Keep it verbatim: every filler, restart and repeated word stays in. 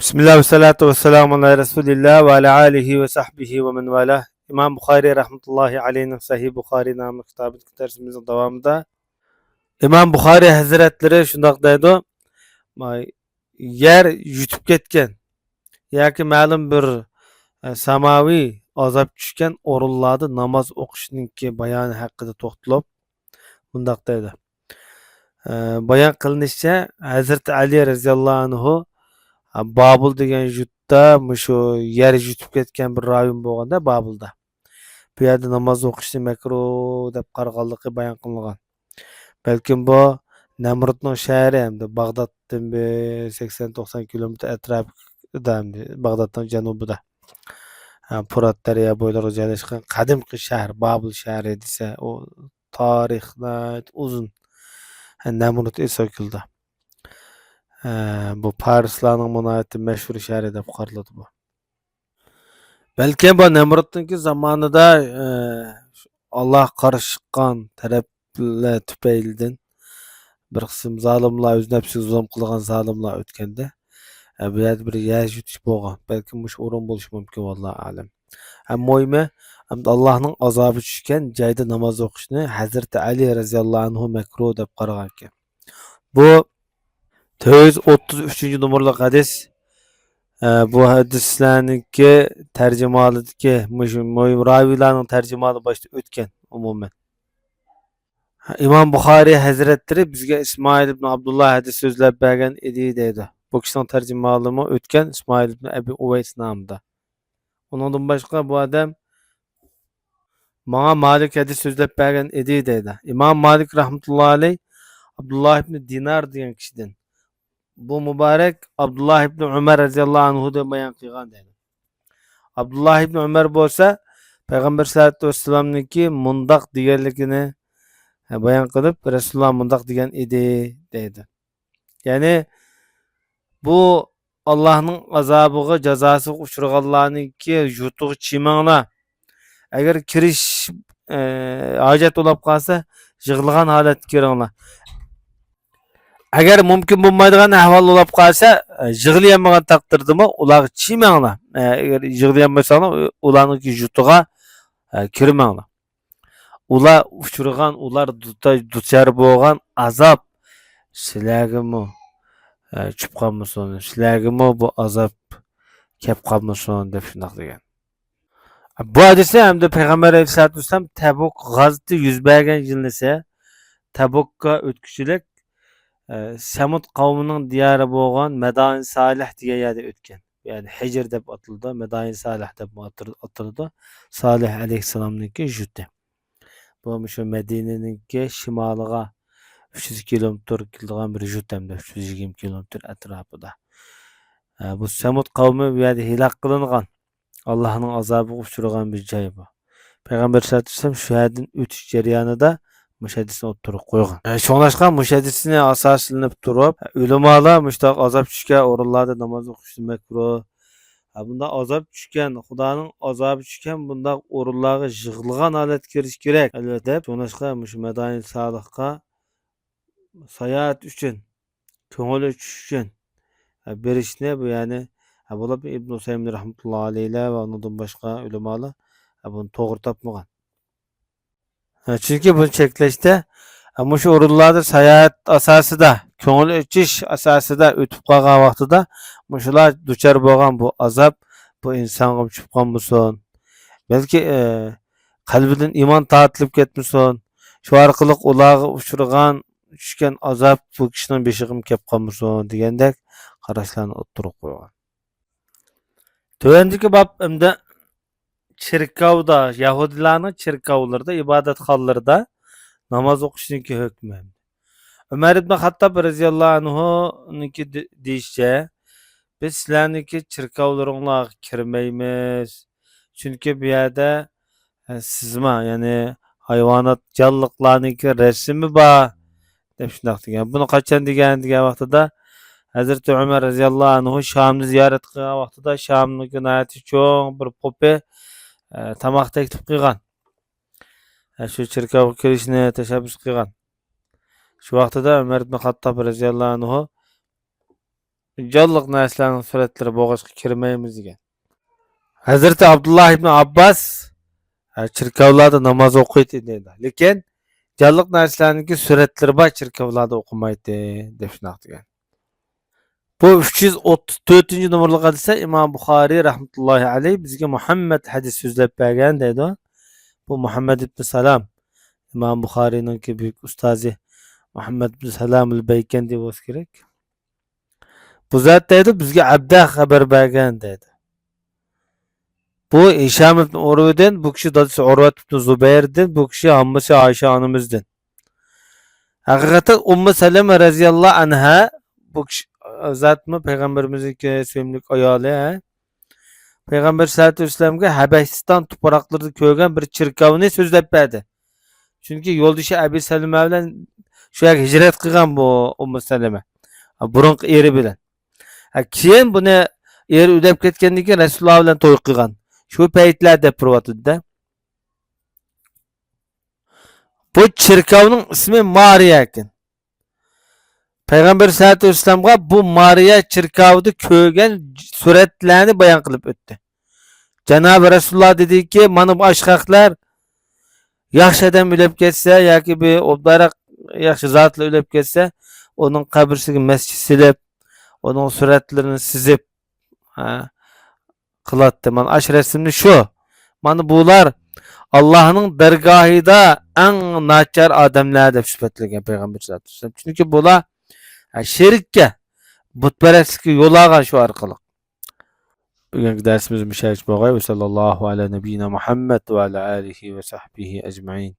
بىسمىللا ۋەسسالاتۇ ۋەسسالامۇ ئالا رەسۇلىللا ۋە ئالا ئالىھى ۋە سەھبىھى ۋە مەن ۋالا. ئىمام بۇخارى رەھمەتۇللاھى ئەلەيھنىڭ سەھىھ بۇخارى ناملىق كىتابىدىكى دەرسىمىزنىڭ داۋامىدا ئىمام بۇخارى ھەزرەتلىرى شۇنداق دەيدۇ، يەر يۇتۇپ كەتكەن ياكى مەلۇم بىر، ئە، ساماۋى ئازاب چۈشكەن ئورۇنلاردا ناماز ئوقۇشنىڭكى بايانى ھەققىدە توختىلىپ مۇنداق دەيدۇ. ئە، بايان قىلىنىشىچە، ھەزرىتى ئەلى رەزىياللاھۇ ئەنھۇ، ئە، بابۇل دېگەن يۇرتتا مۇشۇ يەر يۇتۇپ كەتكەن بىر رايون بولغاندا، بابۇلدا. بۇ يەردە ناماز ئوقۇشنى مەكرۇھ دەپ قارىغانلىقى بايان قىلىنغان. بەلكىم بۇ نەمرۇتنىڭ شەھىرى ھەمدە باغدادتىن بىر سەكسەن توقسان كىلومېتىر ئەتراپىدا، ھەمدە باغدادنىڭ جەنۇبىدا، ھە، پۇرات دەريا بويلىرىغا جايلاشقان قەدىمكى شەھەر، بابىل شەھىرى دېسە، ئۇ تارىخ ناھايىتى ئۇزۇن. ھە، نەمرۇت ئېسوكىلدا. ھە، بۇ پارسلارنىڭ ناھايىتى مەشھۇر شەھىرى دەپ قارىلىدۇ بۇ. بەلكىم بۇ نەمرۇتنىڭكى زامانىدا، ئە، ئاللاھقا قارشى چىققان تەرەپلەر تۈپەيلىدىن بىر قىسىم زالىملار، ئۆز نەپسىگە زۇلۇم قىلغان زالىملار ئۆتكەندە، ئە، بۇ يەردە بىر يەر يۇتۇش بولغان. بەلكىم مۇشۇ ئورۇن بولۇشى مۇمكىن، ۋاللاھۇ ئەلەم. ئەمما مۇھىمى، ئاللاھنىڭ ئازابى چۈشكەن جايدا ناماز ئوقۇشنى ھەزرىتى ئەلى رەزىياللاھۇ ئەنھۇ مەكرۇھ دەپ قارىغانىكەن. بۇ تۆت يۈز ئوتتۇز ئۈچىنچى نومۇرلۇق ھەدىس. ئە، بۇ ھەدىسلەرنىڭكى تەرجىمىھالىدىكى مۇشۇ مۇھىم راۋىيلارنىڭ تەرجىمىھالى باشتا ئۆتكەن ئومۇمەن. ئىمام بۇخارىي ھەزرەتلىرى بىزگە ئىسمائىل ئىبن ئابدۇللا ھەدىس سۆزلەپ بەرگەن ئىدى دەيدۇ. بۇ كىشىنىڭ تەرجىمىھالىمۇ ئۆتكەن، ئىسمائىل ئىبن ئەبى ئۇۋەيس نامىدا. ئۇنىڭدىن باشقا بۇ ئادەم ماڭا مالىك ھەدىس سۆزلەپ بەرگەن ئىدى دەيدۇ. ئىمام مالىك رەھمەتۇللا ئەلەي ئابدۇللا ئىبنى دىنار دېگەن كىشىدىن، بۇ مۇبارەك ئابدۇللا ئىبنى ئۆمەر رەزىياللا ئەنھۇدىن بايان قىلغان دەيدۇ. ئابدۇللا ئىبنى ئۆمەر بولسا پەيغەمبەر سەللەللاھۇ ئەلەيھى ۋەسەللەمنىڭكى مۇنداق دېگەنلىكىنى بايان قىلىپ، رەسۇلۇللا مۇنداق دېگەن ئىدى دەيدۇ. يەنى بۇ ئاللاھنىڭ ئازابىغا، جازاسىغا ئۇچرىغانلارنىڭكى يۇرتىغا چىمەڭلار. ئەگەر كىرىش، ئە، ھاجەت بولۇپ قالسا، يىغلىغان ھالەتتە كىرىڭلار. ئەگەر مۇمكىن بولمايدىغان ئەھۋال بولۇپ قالسا، ئە، يىغلىيالمىغان تەقدىردىمۇ ئۇلارغا چىمەڭلار. ئە، ئەگەر يىغلىيالمىساڭلار، ئۇلارنىڭكى يۇرتىغا، ئە، كىرمەڭلار. ئۇلار ئۇچرىغان، ئۇلار دۇتا-، دۇچار بولغان ئازاب سىلەرگىمۇ، ئە، چۈشۈپ قالمىسۇن، سىلەرگىمۇ بۇ ئازاب كەپ قالمىسۇن، دەپ شۇنداق دېگەن. بۇ ھەدىستە ھەمدە پەيغەمبەر ئەلەيھىسسالاتۇ ۋەسسالام تەبۇك غازىتى يۈز بەرگەن يىلنىسى تەبۇكقا ئۆتكۈچىلىك، ئە، سەمۇد قەۋمىنىڭ دىيارى بولغان مەدائىن سالىھ دېگەن يەردە ئۆتكەن. يەنى ھىجر دەپ ئاتىلىدۇ، مەدائىن سالىھ دەپ ئاتىلىدۇ. سالىھ ئەلەيھىسسالامنىڭكى يۇرتى. بۇ مۇشۇ مەدىنىنىڭكى شىمالىغا ئۈچ يۈز كىلومېتىر كېلىدىغان بىر يۇرت ھەمدە ئۈچ يۈز يىگىرمە كىلومېتىر ئەتراپىدا. ئە، بۇ سەمۇد قەۋمى بۇ يەردە ھالاك قىلىنغان. ئاللاھنىڭ ئازابىغا ئۇچرىغان بىر جاي بۇ. پەيغەمبەر سەللەللاھۇ ئەلەيھى ۋەسەللەم شۇ يەردىن ئۆتۈش جەريانىدا مۇشۇ ھەدىسنى ئوتتۇرىغا قويغان. ئە، شۇڭلاشقا مۇشۇ ھەدىسنى ئاساسلىنىپ تۇرۇپ، ئۆلىمالار مۇشۇنداق ئازاب چۈشكەن ئورۇنلاردا ناماز ئوقۇشنى مەكرۇھ. ھە، بۇنداق ئازاب چۈشكەن، خۇدانىڭ ئازابى چۈشكەن بۇنداق ئورۇنلارغا يىغلىغان ھالەتتە كىرىش كېرەك، ئەلۋەتتە، دەپ. شۇڭلاشقا مۇشۇ مەدائىن سالىھقا ساياھەت ئۈچۈن، كۆڭۈل ئېچىش ئۈچۈن، ھە، بېرىشنى بۇ، يەنى، ھە، بولۇپ ئىبن ئۇسەيمىن رەھمەتۇللا ئەلەيھىلەر ۋە ئۇنىڭدىن باشقا ئۆلىمالار، ھە، بۇنى توغرا تاپمىغان. ھە، چۈنكى بۇنى چەكلەشتە، ھە، مۇشۇ ئورۇنلاردا ساياھەت ئاساسىدا، كۆڭۈل ئېچىش ئاساسىدا ئۆتۈپ قالغان ۋاقتىدا مۇشۇلار دۇچار بولغان بۇ ئازاب بۇ ئىنسانغا چۈشۈپ قالمىسۇن. بەلكى، ئە، قەلبىدىن ئىمان تارتىلىپ كەتمىسۇن. شۇ ئارقىلىق ئۇلارغا ئۇچرىغان، چۈشكەن ئازاب بۇ كىشىنىڭ بېشىغىمۇ كەپ قالمىسۇن دېگەندەك قاراشلارنى ئوتتۇرىغا قويغان. تۆۋەندىكى باب ئەمدى چېركاۋدا، يەھۇدىيلارنىڭ چېركاۋلىرىدا، ئىبادەتخانىلىرىدا ناماز ئوقۇشنىڭكى ھۆكمى. ئۆمەر ئىبن خاتتاب رەزىياللاھۇ ئەنھۇنىڭكى دې-، دېيىشىچە، بىز سىلەرنىڭكى چېركاۋلىرىڭلارغا كىرمەيمىز. چۈنكى بۇ يەردە، ئە، سىزما، يەنى ھايۋانات، جانلىقلارنىڭكى رەسىمى بار. دەپ شۇنداق دېگەن. بۇنى قاچان دېگەن، دېگەن ۋاقتىدا، ھەزرىتى ئۆمەر رەزىياللاھۇ ئەنھۇ شامنى زىيارەت قىلغان ۋاقتىدا، شامنىڭكى ناھايىتى چوڭ بىر پوپى، ئە، تاماق تەكلىپ قىلغان. ئە، شۇ چېركاۋغا كىرىشنى تەشەببۇس قىلغان. شۇ ۋاقتىدا ئۆمەر ئىبن خاتتاب رەزىياللاھۇ ئەنھۇ جانلىق نەرسىلەرنىڭ سۈرەتلىرى بولغاچقا كىرمەيمىز دېگەن. ھەزرىتى ئابدۇللا ئىبن ئابباس، ھە، چېركاۋلاردا ناماز ئوقۇيتتى دەيدۇ. لېكىن جانلىق نەرسىلەرنىڭكى سۈرەتلىرى بار چېركاۋلاردا ئوقۇمايتتى، دەپ شۇنداق دېگەن. بۇ ئۈچ يۈز ئوتتۇز تۆتىنچى نومۇرلۇق ھەدىسە ئىمام بۇخارىي رەھمەتۇللاھى ئەلەيھ بىزگە مۇھەممەد ھەدىس سۆزلەپ بەرگەن دەيدۇ. بۇ مۇھەممەد ئىبن سالام، ئىمام بۇخارىينىڭكى بۈيۈك ئۇستازى مۇھەممەد ئىبن سالامۇل بەيكەندى بولسا كېرەك. بۇ زات دەيدۇ، بىزگە ئەبدە خەۋەر بەرگەن دەيدۇ. بۇ ھىشام ئىبن ئۇرۋىدىن، بۇ كىشى دادىسى ئۇرۋەت ئىبن زۇبەيردىن، بۇ كىشى ھاممىسى ئائىشە ئانىمىزدىن. ھەقىقەتەن ئۇممۇ سەلەمە رەزىياللاھۇ ئەنھا، بۇ كىشى زاتمۇ پەيغەمبىرىمىزنىڭكى سۆيۈملۈك ئايالى، ھە؟ پەيغەمبەر سەللەللاھۇ ئەلەيھى ۋەسەللەمگە ھەبەشىستان تۇپراقلىرىدا كۆرگەن بىر چېركاۋنى سۆزلەپ بەردى. چۈنكى يولدىشى ئەبى سەلمە بىلەن شۇ يەرگە ھىجرەت قىلغان بۇ ئۇممۇ سەلەمە. بۇرۇنقى ئېرى بىلەن. ھە، كېيىن بۇنى ئېرى ئۆلۈپ كەتكەندىن كېيىن رەسۇلۇللا بىلەن توي قىلغان. شۇ پەيتلەر دەپ تۇرۇۋاتىدۇ-دە. بۇ چېركاۋنىڭ ئىسمى مارىيا ئىكەن. پەيغەمبەر سەللەللاھۇ ئەلەيھى ۋەسەللەمگە بۇ مارىيا چېركاۋىدا كۆرگەن سۈرەتلەرنى بايان قىلىپ ئۆتتى. جانابى رەسۇلۇللا دېدىكى، مانا بۇ ئاشۇ خەقلەر ياخشى ئادەم ئۆلۈپ كەتسە ياكى بىر ئوبدانراق ياخشى زاتلار ئۆلۈپ كەتسە، ئۇنىڭ قەبرىسىگە مەسچىت سېلىپ، ئۇنىڭ سۈرەتلىرىنى سىزىپ، ھە، قىلاتتى. مانا ئاشۇ رەسىمنى شۇ. مانا بۇلار ئاللاھنىڭ دەرگاھىدا ئەڭ ناچار ئادەملەر دەپ سۈپەتلىگەن پەيغەمبەر سەللەللاھۇ ئەلەيھى ۋەسەللەم. چۈنكى بۇلار، ھە، شېرىككە، بۇتپەرەسلىككە يول ئالغان شۇ ئارقىلىق. بۈگۈنكى دەرسىمىز مۇشۇ يەرگىچە بولغاي. ۋەسەللاللاھۇ ئەلا نەبىييىنا مۇھەممەد ۋە ئەلا ئالىھى ۋە سەھبىھى ئەجمەئىن.